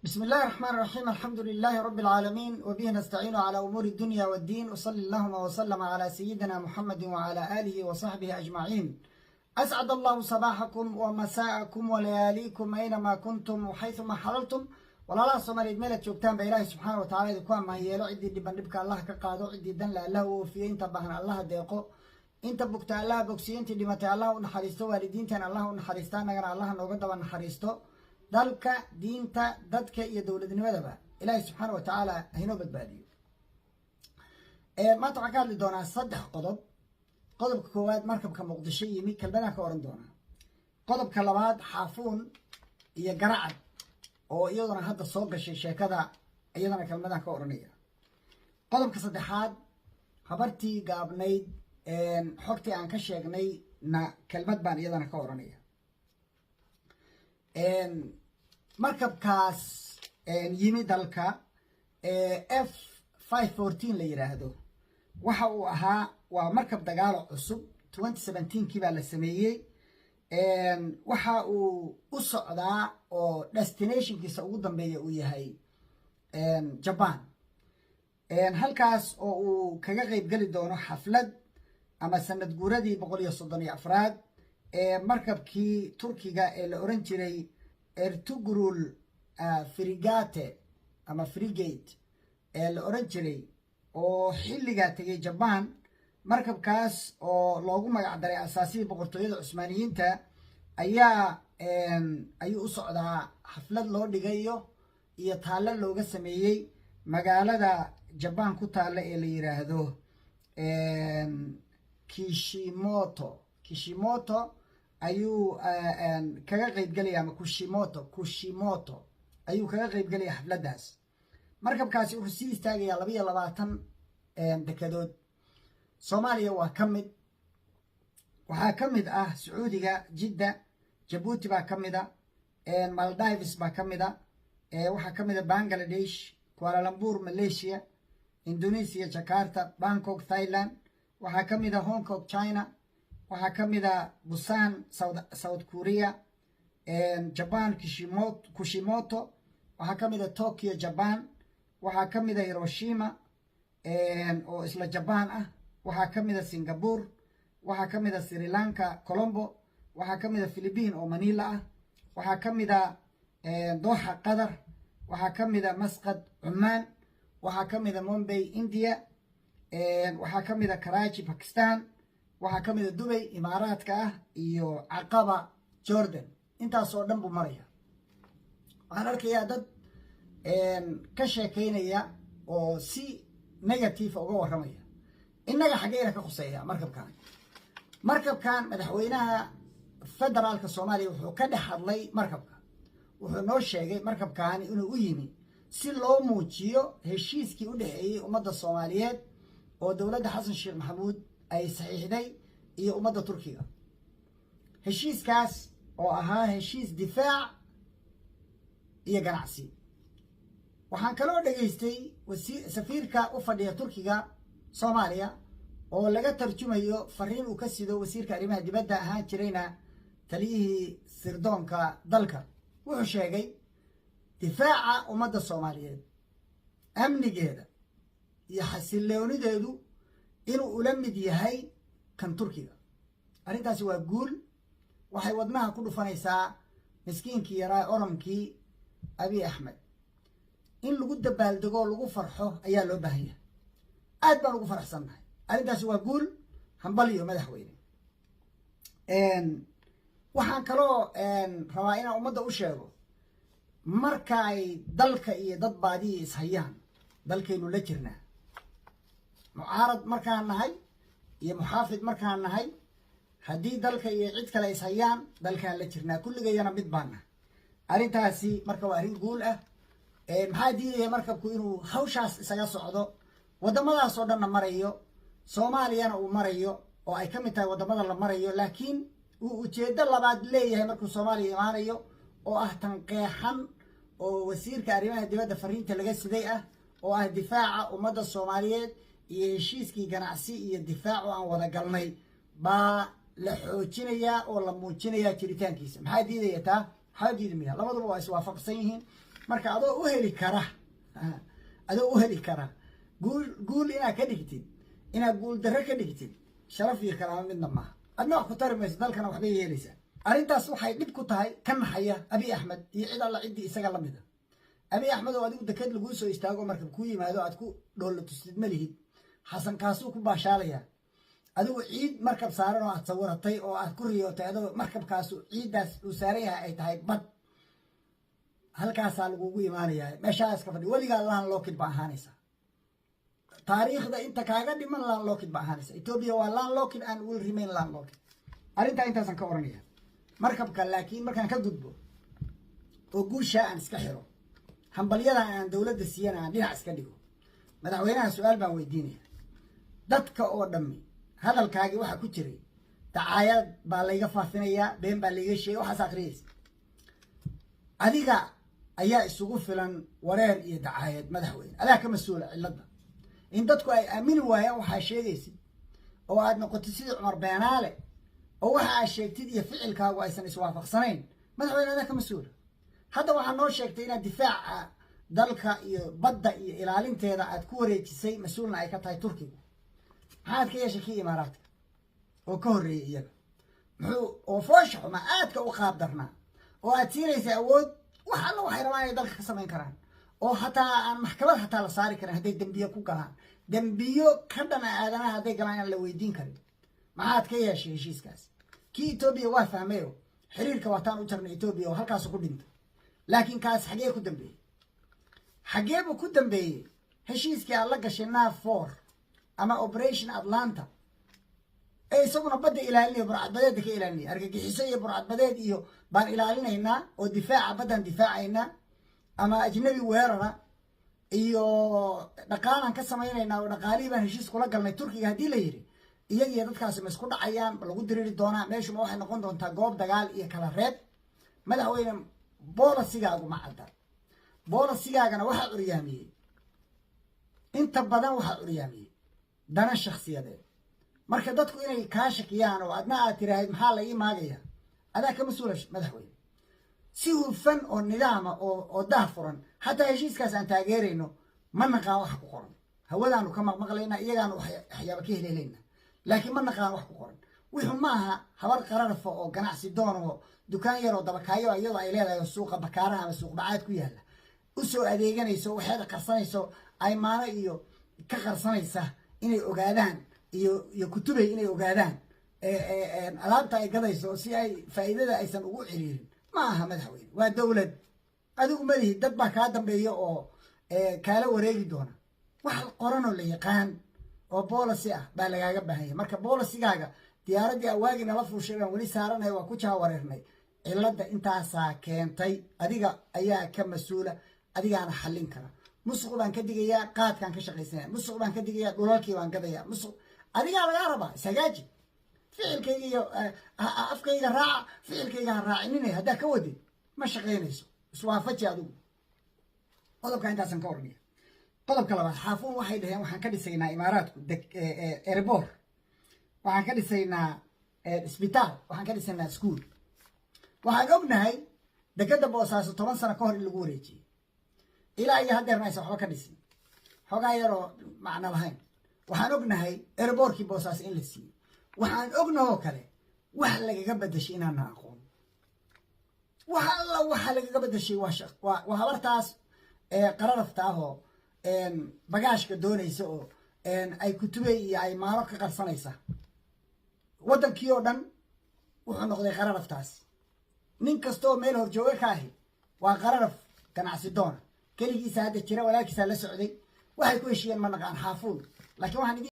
بسم الله الرحمن الرحيم، الحمد لله رب العالمين، وبه نستعين على أمور الدنيا والدين، وصلى اللهم وسلم على سيدنا محمد وعلى آله وصحبه أجمعين. أسعد الله صباحكم ومساءكم ولياليكم أينما كنتم وحيثما حللتم. Walaalaha Soomaaliyeed meelaad joogtaan ba, Ilaahay subxaana wa tacala idinku amaan yeelo. Ciddii dhiban dhibka Allah ka qaado, ciddii danle Allah u oofiyo, inta baahan Allaha deeqo, inta bugta Allaha bogsiyo, intii dhimatay Allah u naxariisto, waalidiintan Allah u naxariista, annagana Allah nooga daba naxariisto. Dalka, diinta, dadka iyo dowladnimadaba Ilaahay subxaana wa tacaala haynoo badbaadiyo. Maanta waxaan ka hadli doonaa saddex qodob. Qodobka koowaad, markabka Muqdisho yimi, kelmadaan ka oran doonaa. Qodobka labaad, Xaafuun iyo Garacad oo iyaduna hadda soo gashay sheekada, iyadana kelmadaan ka oranaya. Qodobka saddexaad, habartii gaabnayd xogtii aan ka sheegnay na kelmad baan iyadana ka oranaya. Markabkaas yimi dalka F 514 la yidhaahdo waxa uu ahaa, waa markab dagaalo cusub. 2017kii baa la sameeyey. Waxa uu u socdaa oo destinationkiisa ugu dambeeya uu yahay Jaban, halkaas oo uu kaga qeyb geli doono xaflad ama sanad guuradii 134aad ee markabkii Turkiga ee la oran jiray Ertugrul frigate ama frigate ee la oran jiray, oo xilligaa tegay Jaban. Markabkaas oo loogu magac daray asaasihii Boqortooyada Cusmaaniyiinta ayuu u socdaa, xaflad loo dhigayo iyo taallo looga sameeyey magaalada Jaban ku taalla ee la yiraahdo Kishimoto. Kishimoto ayuu kaga qeybgelaya, ama Kushimoto, Kushimoto ayuu kaga qeybgelaya xafladdaas. Markabkaasi wuxuu sii istaagayaa 22 dekedood. Soomaaliya waa ka mid, waxaa ka mid ah Sacuudiga Jidda, Jabuuti baa ka mid a, Maldives baa ka mid a, waxaa ka mid a Bangladesh, Kuala Lumpur Malaysia, Indonesia Jakarta, Bangkok Thailand, waxaa ka mid a Hong Kong China, waxaa ka mid a Busan South Korea, Japan Kushimoto, waxaa ka mid a Tokyo Japan, waxaa ka mid a Hiroshima oo isla Jaban ah, waxaa ka mid a Singapore, waxaa ka mid a Sri Lanka Colombo, waxaa ka mid a Philippine oo Manila ah, waxaa ka mid a Doha Qatar, waxaa ka mid a Masqad Cumaan, waxaa ka mid a Mumbai India, waxaa ka mid a Karachi Pakistan, waxaa ka mid a Dubay Imaaraadka ah iyo Caqaba Jordan. Intaas oo dhan buu maraya. Waxaan arkayaa dad ka sheekaynaya oo si negative uga warramaya. Innaga xaggeyna ka khuseeya markabkan? Markabkan madaxweynaha federaalka Soomaaliya wuxuu ka dhex hadlay markabka. Wuxuu noo sheegay markabkaani inuu u yimi si loo muujiyo heshiiskii u dhexeeyey ummadda Soomaaliyeed oo dowladda Xasan Sheekh Maxamuud ay saxiixday iyo ummadda Turkiga, heshiiskaas oo ahaa heshiis difaac iyo ganacsi. Waxaan kaloo dhegaystay safiirka u fadhiya Turkiga Soomaaliya oo laga tarjumayo fariin uu ka sido wasiirka arrimaha dibadda, ahaan jirayna taliyihii sirdoonka dalka. Wuxuu sheegay difaaca ummadda Soomaaliyeed, amnigeeda iyo xasiloonideedu inuu ula mid yahay kan Turkiga. Arrintaasi waa guul. Waxay wadnaha ku dhufanaysaa miskiinkii yaraa, oromkii Abiy Axmed. In lagu dabaaldego oo lagu farxo ayaa loo baahan yahay. Aad baan ugu faraxsannahay. Arrintaasi waa guul. Hambaliyo, madaxweyne. Waxaan kaloo rabaa inaan ummadda u sheego, marka ay dalka iyo dad baadiya ishayaan, dalkaynu la jirnaa. Mucaarad markaan nahay iyo muxaafid markaan nahay, haddii dalka iyo cid kale ishayaan, dalkaan la jirnaa. Kulligayana mid baan nahay. Arrintaasi marka waa arrin guul ah. Maxaa diidaya markabku inuu hawshaas isaga socdo, waddamadaas oo dhanna marayo, Soomaaliyana uu marayo oo ay ka mid tahay waddamada la marayo, laakiin uu ujeeddo labaad leeyahay markuu Soomaaliya imaanayo, oo ah tan qeexan oo wasiirka arrimaha dibadda fariinta laga siday ah, oo ah difaaca ummadda Soomaaliyeed iyo heshiiskii ganacsi iyo difaac oo aan wada galnay baa la xoojinayaa oo la muujinayaa jiritaankiisa? Maxaa diidaya taa? Maxaa diidi maya? Labaduba waa iswaafaqsan yihiin. Marka adoo u heli kara guul inaad ka dhigtid, inaad guul darro ka dhigtid, sharaf iyo karaamo midna maaha. Adna wax ku tari mayso, dalkana waxbay yeelaysaa. Arrintaas waxay dhib ku tahay ka naxaya Abiy Axmed iyo cid alla ciddii isaga la mid a. Abiy Axmed oo adigu deked laguu soo istaago, markab kuu yimaado, aad ku dhoolla tustid ma lihid. Xasan kaasuu ku baashaalayaa. Adigu ciid markab saaran oo aad sawiratay oo aad ku riyootay, adoo markabkaasu ciiddaas uu saaran yahay ay tahay bad, halkaasaa lagugu imaanayaa. Meeshaa iska fadhi weligaa, landlocked ba ahaanaysaa. Taariikhda inta kaaga dhiman landlocked ba ahaanaysa. Ethiopia waa landlocked and will remain landlocked. Arrintaa intaasaan ka oranaya markabka. Laakiin markaan ka gudbo oo guushaa aan iska xiro, hambalyada aan dowladda siiyana aan dhinac iska dhigo, madaxweynaha su-aal baan weydiinaya. Dadka oo dhammi hadalkaagii waxaa ku jiray dacaayad baa layga faafinayaa, been baa layga sheegay, waxaas akhriyaysa. Adiga ayaa isugu filan wareer iyo dacaayad. Madaxweyne, adaa ka mas-uula cilladda in dadku ay aamini waayaan waxaa sheegaysid, oo aad noqotid sidii Cumar Beenaale, oo waxa aad sheegtid iyo ficilkaagu aysan iswaafaqsanayn. Madaxweyne, adaa ka mas-uula. Hadda waxaa noo sheegtay inaad difaaca dalka iyo badda iyo ilaalinteeda aad ku wareejisay, mas-uulna ay ka tahay Turkigu. Maxaad ka yeeshay kii Imaaraadka oo ka horreeyey iyaga? Muxuu oo foosha xumaa aadka u qaab darnaa oo aad siinaysa awood wax alla waxay rabaan inay dalka ka samayn karaan, oo hataa aan maxkamad hataa la saari karin hadday dembiyo ku galaan, dembiyo ka dhana aadanaha hadday galaan aan la weydiin karin? Maxaad ka yeeshay heshiiskaas? Kii Etoobiya waa fahmayo, xiriirka waataan u jarnay Etoobiya oo halkaasu ku dhintay. Laakiin kaas xagee ku dambeeyey? Xagee buu ku dambeeyey heshiiskii aad la gashay NAVFOR ama Operation Atalanta, ee isaguna badda ilaalinaya, burcadbadeedda ka ilaalinaya? Argagixiso iyo burcadbadeed iyo baan ilaalinaynaa oo difaaca baddaan difaacaynaa, ama ajnabi weerara iyo dhaqaalaan ka samaynaynaa, oo dhaqaalihii baan heshiis kula galnay Turkiga. Haddii la yidhi iyagiyo dadkaasi ma isku dhacayaan, lagu diriri doonaa? Meeshuma waxay noqon doontaa goob dagaal iyo kala reeb? Madaxweyne, policygaagu ma cadda. Policygaagana waxaa curyaamiyey, inta badan waxaa curyaamiyey dana shakhsiyadeed. Marka dadku inay kaa shakiyaan oo adna aad tiraahid maxaa la ii maagaya, adaa ka mas-uula, madaxweyne. Si hufan oo nidaama oo daah furan, xataa heshiiskaas aan taageerayno ma naqaan wax ku qoran. Hawadaanu ka maqmaqlaynaa, iyagaanu waxyaaba ka heleelaynaa, laakiin ma naqaan wax ku qoran. Wuxuu ma aha habar qararfa oo ganacsi doon oo dukaan yaroo dabakaayo iyadoo ay leedahay oo suuqa Bakaaraha ama suuq Bacaad ku yaalla usoo adeeganayso, waxeeda qarsanayso, aymaano iyo ka qarsanaysa inay ogaadaan iyo kutubay inay ogaadaan alaabta ay gadayso si ay faa'iidada aysan ugu ciriirin. Ma aha, madaxweyne, waa dowlad adigu malihi. Dad baa kaa dambeeya oo kaala wareegi doona. Wax qoranoo la yaqaan oo policy ah baa lagaaga baahanya. Marka policygaaga, diyaaraddii awaagii nala fuushay baan weli saaranahay, waa ku jaha wareernay. Cilladda intaasaa keentay, adiga ayaa ka mas-uula, adigaana xallin kara. Musuq baan ka digayaa, qaadkaan ka shaqaysanaya. Musuq baan ka digayaa, dhulalkii baan gadayaa. Musuq adigaa lagaa rabaa, ishagaaji. Ficilkayga iyo afkayga raaca, ficilkayga ha raacininay. Haddaa ka wadid ma shaqaynayso. Iswaafaji adigu. Qodobka intaasan ka ordhiya. Qodobka labaad, Xaafuun waxay dhaheen waxaan ka dhisaynaa Imaaraadku airport, waxaan ka dhisaynaa isbitaal, waxaan ka dhisaynaa school. Waxaan ognahay dekadda Boosaaso 10 sano ka hor in lagu wareejiyey, ilaa iyo haddeerna aysan waxba ka dhisin, xoogaa yaroo macno lahayn. Waxaan ognahay airportkii Boosaaso in la siiyey. Waxaan ognahoo kale wax lagaga bedeshay inaana aqoon. Wax alla waxa lagaga bedeshay waa habartaas qararafta ah oo bagaashka doonaysa oo ay kutubey iyo ay maano ka qarsanaysa. Waddankii oo dhan wuxuu noqday qararaftaas. Nin kastaoo meel horjooga ka ahi waa qararaf ganacsi doona. Keligiisa hadda jira, walaalkiisaa la socday. Waxay ku heshiiyeen ma naqaan Xaafuun, laakiin waxaan idin